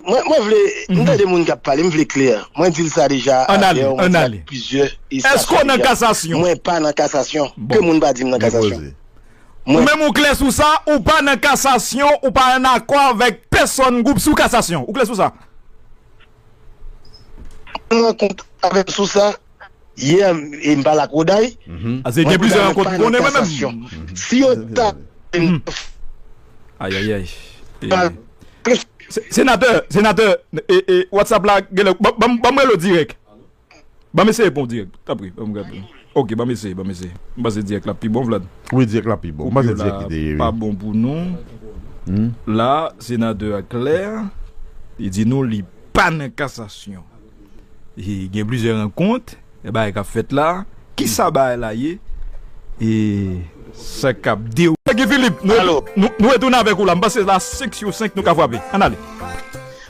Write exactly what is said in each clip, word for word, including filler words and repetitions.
Mwen, mwen vle, m tande moun k ap pale, m vle klè. Mwen di l sa deja ayè, mwen di l ak plizyè estasyon deja. Èske w nan kasasyon? Mwen pa nan kasasyon. Ke moun pa di m nan kasasyon. Ou menm ou klè sou sa, ou pa nan kasasyon, ou pa an akò avèk pèsonn gwoup sou kasasyon. Ou klè sou sa? Mwen rankont avè m sou sa. Yè, e m pale ak Roday. Ase gen plizyè rankont ou konnen mwen menm. Si yo ta. Ayayay. Senatè, senatè, e, e, WhatsApp la, genlè, ban m rele w dirèk. Ban m eseye pran w dirèk, tanpri. Ban m gade. Ok, ban m eseye, ban m eseye. M panse dirèk la pi bon, Vlad. Wi, dirèk la pi bon. M panse dirèk ki te ye, wi. Pa bon pou nou. La, senatè a klè. Li di nou li pa nan kasasyon. E gen plizyè rankont, e bagay k ap fèt la. Kisa bagay la ye? E sa k ap dewoule. Guy Philippe, nou, nou, nou retounen avèk ou la. M panse la senk sou senk nou ka frape. Ann ale.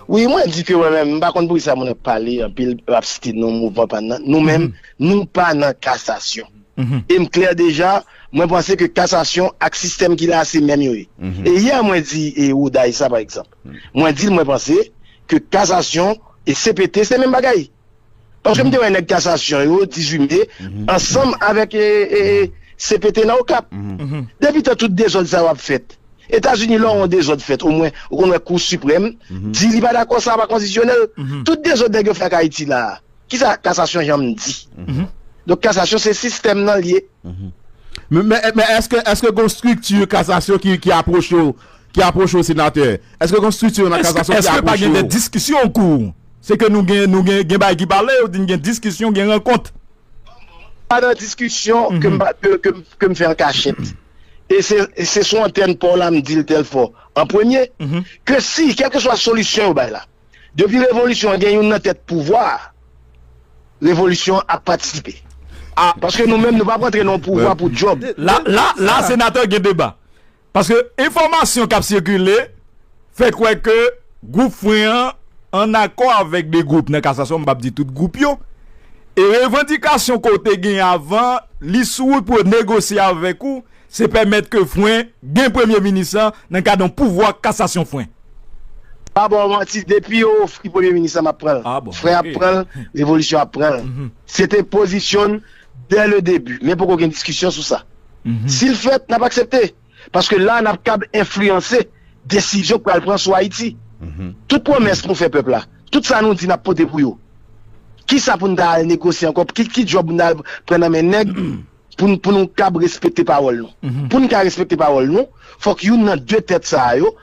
Wi, mwen di ke mwen menm, m pa konn poukisa moun ap pale anpil, ap site non mouvman pa n nan. Nou menm, nou pa nan kasasyon. E m klè deja, mwen panse ke kasasyon ak sistèm ki la a se menm yo ye. E yè mwen di e Roday sa pa egzanp. Mwen di l mwen panse ke kasasyon e C P T se menm bagay. Paske m te wè nèg kasasyon yo dizuit me ansanm avèk e, e, e, C P T nan Okap. Depi tan tout dezòd sa yo ap fèt. Etazini lè yon dezòd fèt, omwen ou konn wè Kou Siprèm di li pa dakò sa pa konstisyonèl. Tout dezòd nèg yo fè ak Ayiti la a, kisa kasasyon janm di? Donk kasasyon se sistèm nan l ye. Men, men, men èske, èske gon estrikti kasasyon ki, ki apwoche w, ki apwoche w, senatè? Èske gon estrikti nan kasasyon ki apwoche w? Èske pa gen de diskisyon an kou? Se ke nou gen, nou gen, gen bagay ki pale, ou di n gen diskisyon, gen rankont. Pa nan diskisyon ke m pa, ke, ke, ke m fè an kachèt. E se, se sou antèn pa w la m di l tèl fò. An premye, ke si, kèlkeswa solisyon yo bay la, depi revolisyon an gen youn nan tèt pouvwa a, revolisyon an ap patisipe. Paske nou menm, nou p ap rantre nan yon pouvwa pou djòb. La, la, la, senatè gen deba. Paske enfòmasyon k ap sikile fè kwè ke gwoup Fren an an akò avèk de gwoup nan kasasyon, m p ap di tout gwoup yo. E revandikasyon ke w te gen avan, li sou wout pou yo negosye avèk ou, se pèmèt ke Fren gen premye minis lan nan kad yon pouvwa kasasyon Fren. Pa ba w manti, depi yo ofri premye minis lan, m ap pran l. Fren ap pran l, revolisyon ap pran l. Se te pozisyon n dès le début. Men poko gen diskisyon sou sa. Si l fèt, n ap aksepte. Paske la, n ap kab enfliyanse desizyon k pral pran sou Ayiti. Tout pwomès nou fè pèp la, tout sa nou di n ap pote pou yo. Kisa pou n ta al negosye ankò? Ki, ki djòb pou n ta al pran nan men nèg pou n, pou nou kab respekte pawòl nou? Pou n ka respekte pawòl nou, fòk youn nan de tèt sa a yo,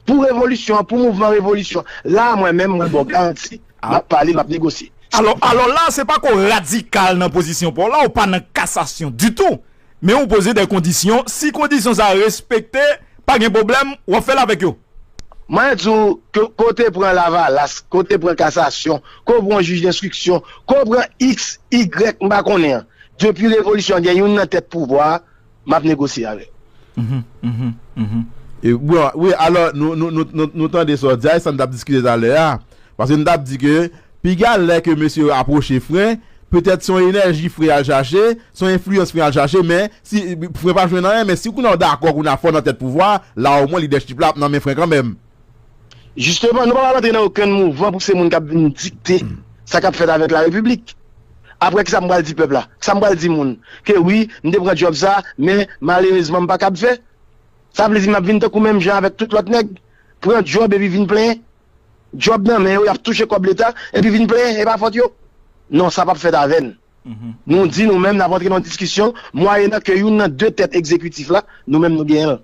pou revolisyon an, pou mouvman revolisyon, la a mwen menm, mwen ba w garanti, m ap pale, m ap negosye. Alò, alò la, se pa ke w radikal nan pozisyon pa w la, ou pa nan kasasyon ditou. Men ou poze de kondisyon, si kondisyon sa yo respekte, pa gen pwoblèm, w ap fè l avèk yo. Mwen di w, ke, ke w te pran Lavalas, ke w te pran kasasyon, ke w pran jij denstriksyon, ke w pran X, Y, m pa konnen an. Depi revolisyon an gen youn nan tèt pouvwa a, m ap negosye avè l. E, bon, wi, alò, nou, nou, nou, nou, nou tande sa w di a, e sa n t ap diskite talè a. Paske n t ap di ke piga lè ke mesye yo apwoche Fren, petèt se yon enèji Fren al chache, se yon enfliyans Fren al chache, men si Fren pa jwenn anyen, men si kounye a w dakò kounye a fò w nan tèt pouvwa a, la omwen lidèchip la ap nan men Fren kanmenm. Jisteman, nou pa pral antre nan okenn mouvman pou se moun k ap vin dikte sa k ap fèt avèk larepiblik. Apre kisa m pral di pèp la? Kisa m pral di moun? Ke wi, m te pran djòb sa, men malerezman m pa kab fè. Sa vle di m ap vin tankou menm jan avèk tout lòt nèg, pran djòb epi vin plenyen. Djòb nan men yo, y ap touche kòb leta, epi vin plenyen, e pa fòt yo. Non, sa p ap fèt avè n. Nou di nou menm n ap antre nan diskisyon mwayennan ke youn nan de tèt egzekitif la, nou menm nou genyen l.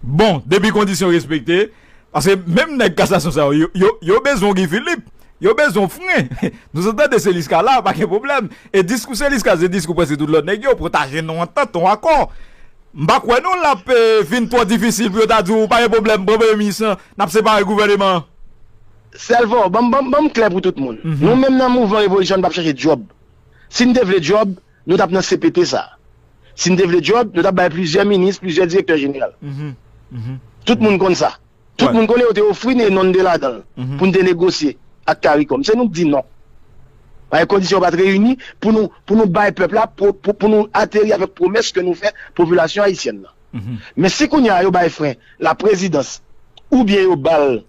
Bon, depi kondisyon respekte, paske menm nèg kasasyon sa yo, yo, yo bezwen Guy Philippe, yo bezwen Fren. Nou sot tande se Liska la, pa gen pwoblèm. E diskou se Liska, se diskou prèske tout lòt nèg yo, pwotaje non antant, non akò. M pa kwè non l ap vin twò difisil pou yo ta di w pa gen pwoblèm, pran premye minis lan, n ap separe gouvèneman an. Sèlfò, ban m, ban m, ban m klè pou tout moun. Nou menm nan mouvman revolisyon, n p ap chache djòb. Si n te vle djòb, nou t ap nan C P T sa. Si n te vle djòb, nou t ap bay plizyè minis, plizyè direktè jeneral. Tout moun konn sa. Tout moun konnen yo te ofri n e non n te ladan l pou n te negosye ak CARICOM. Se nou k di non. Paske kondisyon yo pa t reyini pou nou, pou nou bay pèp la, pou, pou, pou nou ateri avèk pwomès ke nou fè popilasyon ayisyèn nan. Men si kounye a yo bay Fren laprezidans, oubyen yo ba l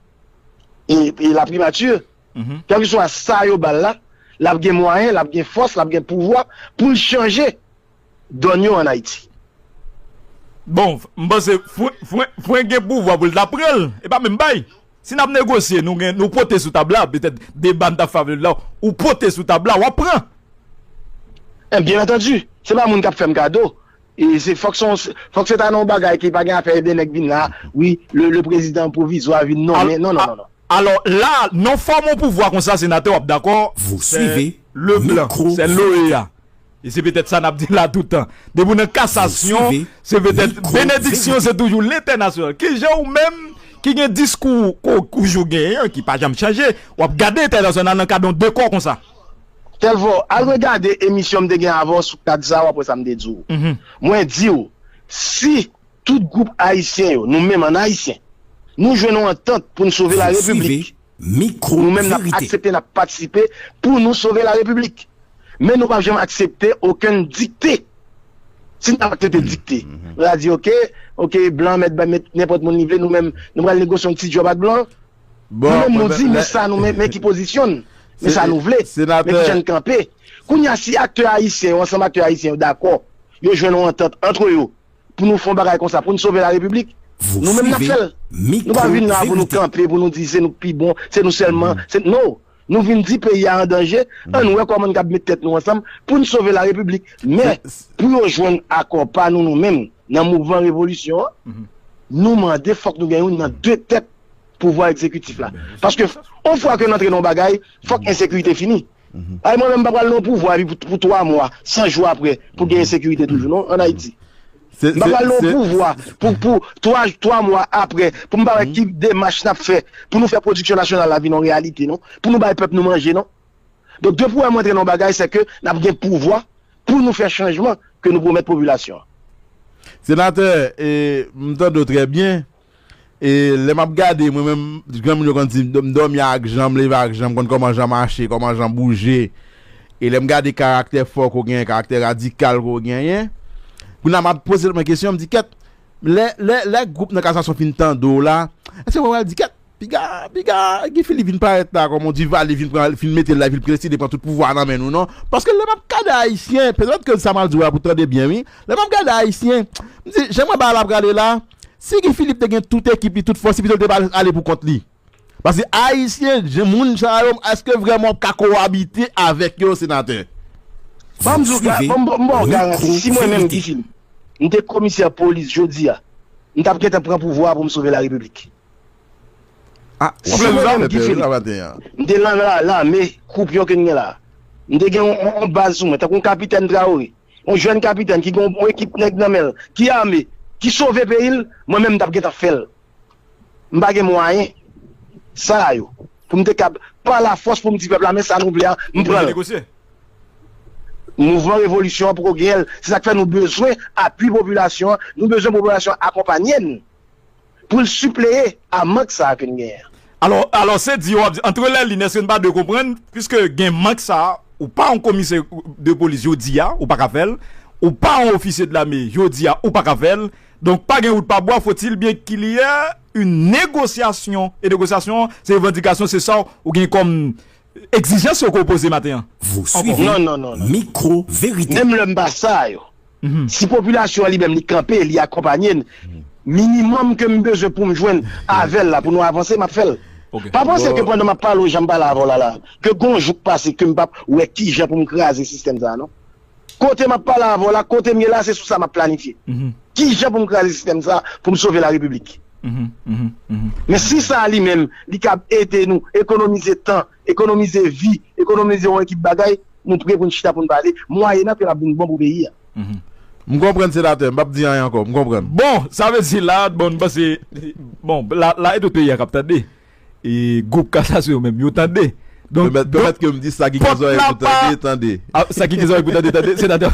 e, e la primati, kèlkeswa sa yo ba l la, l ap gen mwayen, l ap gen fòs, l ap gen pouvwa pou l chanje dòn yo ann Ayiti. Bon, m panse Fren, Fren, Fren gen pouvwa pou l ta pran l. E pa menm bay. Si n ap negosye, nou gen, nou pote sou tab la, petèt deba n t ap fè avè l la, ou pote sou tab la, w ap pran. Eh, byen antandi, se pa moun k ap fè m kado. E se fòk se yon, fòk se ta nan yon bagay ki pa gen afè de nèg vin la, wi, le, le président provisoire vin nonmen. Non, non, non, non. Alò, la, nan fòm yon pouvwa konsa, senatè, w ap dakò, se le blan, se l'O E A. E se petèt sa n ap di la toutan. Depi w nan kasasyon, se petèt benediksyon, se toujou lentènasyonal. Kijan ou menm ki gen diskou ko- koujou genyen, ki pa janm chanje, w ap gade entènasyonal nan kad yon dekò konsa? Telvo, al regade emisyon m te gen avè w sou kad sa, w ap wè sa m te di w. Mwen di w, si tout gwoup ayisyen yo, nou menm an ayisyen, nou jwenn yon antant pou n sove larepiblik, nou menm n ap aksepte, n ap patisipe pou nou sove larepiblik. Men nou p ap janm aksepte okenn dikte. Si n t ap aksepte dikte, nou ta di, oke, oke, blan mèt bay nenpòt moun li vle, nou menm, nou pral negosye yon ti djòb ak blan. Nou menm, nou di, men sa nou, men, men ki pozisyon n, men sa nou vle, men ki jan n kanpe. Kounye a, si aktè ayisyen yo, ansanm aktè ayisyen yo dakò, yo jwenn yon antant antre yo, pou nou fè yon bagay konsa, pou n sove larepiblik, nou menm n ap fè l. Nou pa vin la pou nou kanpe, pou nou di se nou k pi bon, se nou sèlman, se, no! Nou vin di peyi a an danje, ann wè kòman n kab met tèt nou ansanm pou n sove larepiblik. Men, pou yo jwenn akò pa nou, nou menm, nan mouvman revolisyon an, nou mande fòk nou gen youn nan de tèt pouvwa egzekitif la. Paske, yon fwa ke n antre nan yon bagay, fòk ensekirite fini. Ay, mwen menm, m pa pral nan yon pouvwa epi pou, pou twa mwa, san jou apre, pou gen ensekirite toujou, non, ann Ayiti. M pa pral nan yon pouvwa pou, pou twa, twa mwa apre, pou m pa wè ki demach n ap fè pou nou fè pwodiksyon nasyonal la vin yon reyalite, non. Pou nou bay pèp nou manje, non. Donk, depi w wè mwen antre nan yon bagay, se ke n ap gen pouvwa pou nou fè chanjman ke nou pwomèt popilasyon an. Senatè, e, m tande w trè byen. E lè m ap gade, mwen menm, granmoun yo konn di, m dòmi ak jan, m leve ak jan, m konn kòman jan mache, kòman jan bouje. E lè m gade karaktè fò ke w genyen, karaktè radikal ke w genyen, kounye a m ap poze mwen kesyon, m di, kèt, lè, lè, lè gwoup nan kasasyon fin tande w la, èske w pral di, kèt, piga, piga, Guy Philippe vin parèt la, kòm on di, vale vin pran, fin mete l la, vin deside pran tout pouvwa a nan men nou, non? Paske lè m ap gade Ayisyen, petèt ke sa m al di w la pou tande byen, wi. Lè m ap gade Ayisyen, m di, jan m wè bagay la prale la, si Guy Philippe te gen tout ekip li, tout fòs li, pito l te ale pou kont li. Paske Ayisyen, jan moun sa yo, èske vrèman w ka kowabite avèk yo, senatè? Ban m di w, ban m ba w garanti, si mwen menm, Guy Philippe, m te komisè polis jodi a, m t ap gentan pran pouvwa a pou m sove larepiblik. Ah, si mwen menm, Guy Philippe, m te nan lame, kwoupyon ke n gen la, m te gen yon baz sou mwen, tankou yon kapitèn Traoré, yon jèn kapitèn ki gen yon ekip nèg nan men l, ki ame, ki sove peyi l, mwen menm m t ap gentan fè l. M pa gen mwayen sa yo pou m te kab pa lafòs pou m di pèp la, men sa nou vle a, m pran l. Mouvman revolisyon an poko genyen l. Se sa k fè nou bezwen apui popilasyon an, nou bezwen popilasyon an akonpanye n pou l sipleye a mank sa a ke n genyen an. Alò, alò, se di yo ap di, antre lè liy, èske n pa dwe konprann, piske gen mank sa a, ou pa yon komisè de polis jodi a, ou pa ka fè l, ou pa yon ofisye de lame jodi a, ou pa ka fè l, donk pa gen wout pa bwa, faut-il bien qu'il y ait une négociation, e negosyasyon an, se revandikasyon, se sa ou gen kòm egzijans yo ke w poze maten an. Vous suivez Micro Vérité. Menm lè m pa sa yo, si popilasyon an li menm li kanpe, li akonpanye n, minimòm ke m bezwen pou m jwenn avè l la pou nou avanse, m ap fè l. Pa panse ke pandan m ap pale w jan m pale avè w la la, ke gon jou k pase ke m p ap wè kijan pou m kraze sistèm sa a, non. Kote m ap pale avè w la, kote m ye la, se sou sa m ap planifye. Kijan pou m kraze sistèm sa a pou m sove larepiblik? Men si sa a li menm, li kab ede nou ekonomize tan, ekonomize vi, ekonomize yon ekip bagay, nou pre pou n chita pou n pale, mwayenan ke l ap vin bon pou peyi a. M konprann, senatè, m p ap di anyen ankò, m konprann. Bon, sa vle di la, bon, m panse, bon, la, la e tout peyi a k ap tande. E gwoup kasasyon yo menm, yo tande. Donk, pèmèt ke m di sa ki gen zòrèy pou tande, tande. Sa ki gen zòrèy pou tande, tande, senatè.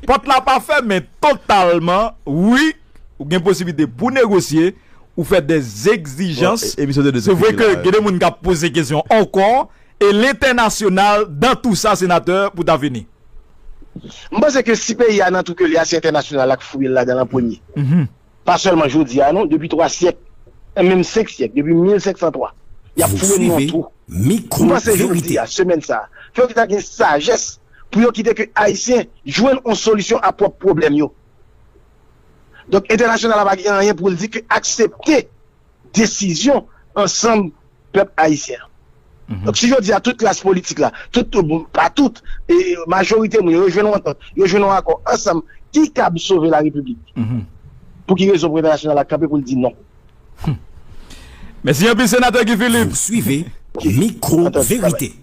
Pòt la pa fèmen totalman, wi, ou gen posiblite pou negosye, ou fè dè egzijans. Se vre ke gen de moun k ap poze kesyon ankò, e lentènasyonal dan tou sa, senatè, pou ta vini. M panse ke si peyi a nan tou ke li a, se entènasyonal la k fouye l ladan l an premye. Pa sèlman jodi a, non, depi twa syèk, e menm senk syèk, depi mil senk san twa. y ap foure nou nan twou. M panse jodi a, semèn sa a, fò yo ta gen sajès pou yo kite ke Ayisyen jwenn yon solisyon a pwòp pwoblèm yo. Donk, entènasyonal la pa gen anyen pou l di ke aksepte desizyon ansanm pèp ayisyen an. Donk, si jodi a tout klas politik la, tout, bon, pa tout, e majorite moun yo, yo jwenn yon antant, yo jwenn yon akò ansanm, ki kab sove la repiblik? Pou ki rezon pou entènasyonal la kanpe pou l di non? Mèsi anpil, Senatè Guy Philippe. Vous suivez Micro Vérité.